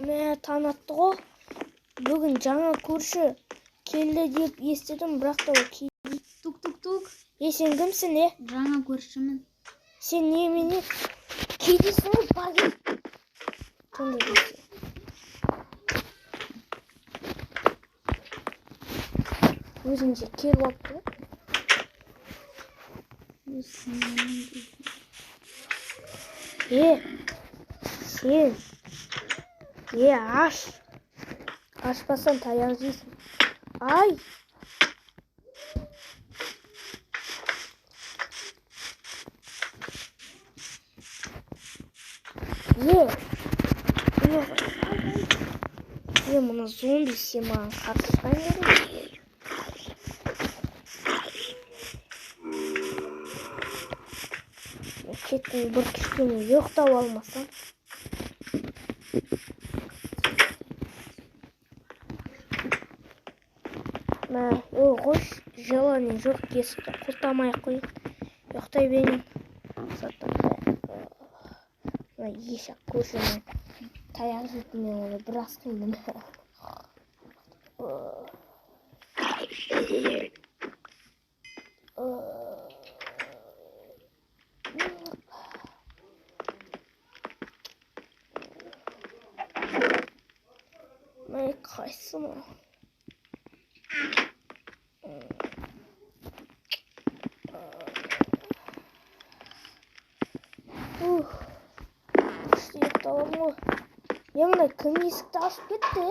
Мә, таң атты ғой. Бүгін жаңа көрші келді деп естідім, бірақ та ол кедей. Тук-тук-тук. Е, сен кімсің, е? Жаңа көршімін. Сен немене кедейсің ғой, бар кет. Сондай десе. Өзіңше келіп алыпты ғой. Е, сен. Е, аш. Ашпасаң таяқ жейсің. Ай! Е! Е, мына зомби сен маған қарсы шығайын дедің бе? Кеттім, бір кішкене ұйықтап алмасам. Мә, ой, қойшы, желание жоқ, есікті құлтамай ақ қояйын. Ұйықтай берейін. Саттан мына ешак көршінің таяқ жейтін мен оны біраз қиындым. Мә, қайсы мынау? Ух, күшті ұйықтап алдым ғой. Е, мына кім есікті ашып кетті?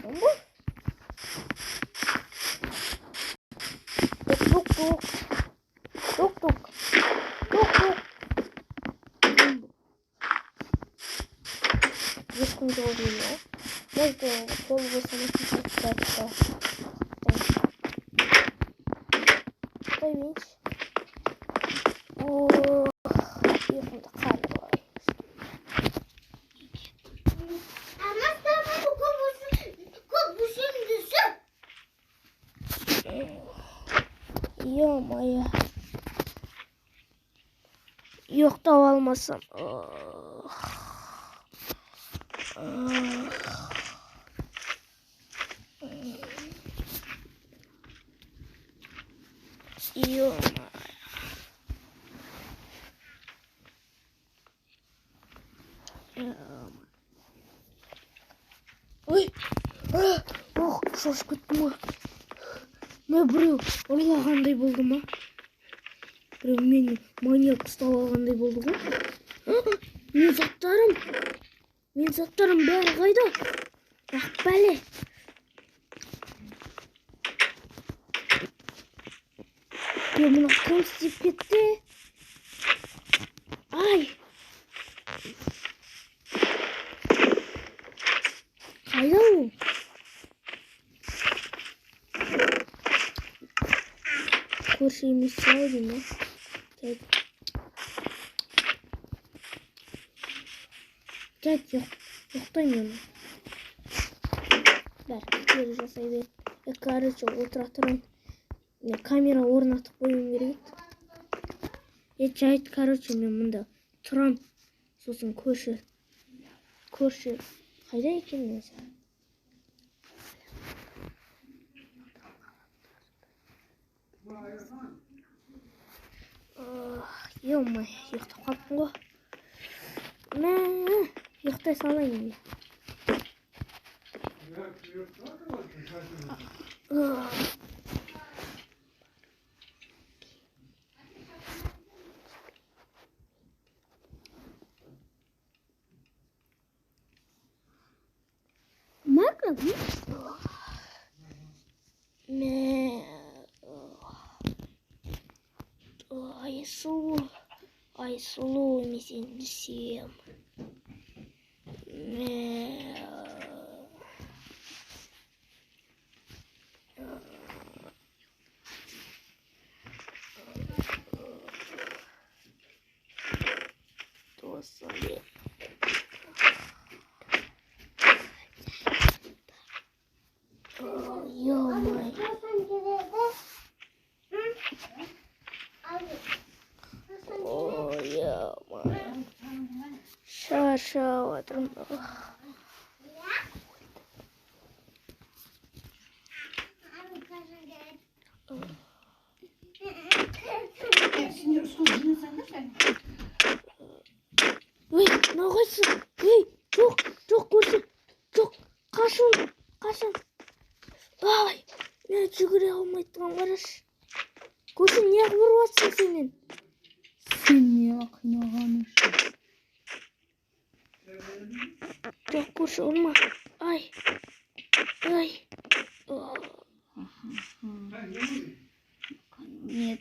Кім бұл? Тук-тук. Тук-тук. Тук-тук. Ешкім жоқ деймін, ә? Может, ол қолы босамайтын шығар. Ұйықтай берейінші. Ох, ұйқымды қанып алайын. Ё-моё. Ұйықтап алмасам. Ё-моё. Ой! Ох, шошып кеттім ғой. Мә, біреу ұрлағандай болды ма? Біреу мені маньяк ұстап алғандай болды ғой. Мен заттарым, мен заттарым бәрі қайда? Ақ бәле. Е, мына кім істеп кетті? Ай! Қайда ол? Көрші емес ау деймін, ә? Жайт, ұйықтаймын мен. Бәрі кері жасай бер. Короче, отыра тұрайын. Мен камера орнатып қоюым керек еді. Жайт, короче, мен мұнда тұрам. Сосын көрші қайда екен өзі? Ё-моё, ұйықтап қалыппын ғой. Мә, ұйықтай салайын енді. Мә, Айсұлу, Айсұлу, мен сені сүйемін. Мә, досым. Ё-моё. Шаршап жатырмын. Сендер стол жинасаңдаршы. Ей, мынау қайсысы? Ей, жоқ, жоқ, көрші. Жоқ, қашын, қашын. Ай, мен жүгіре алмай тұрмын, қарашы. Көрші, неғып ұрып жатсың сен мені? Сен не қинаған үшін. Жоқ, көрші, ұрма. Ай, ай.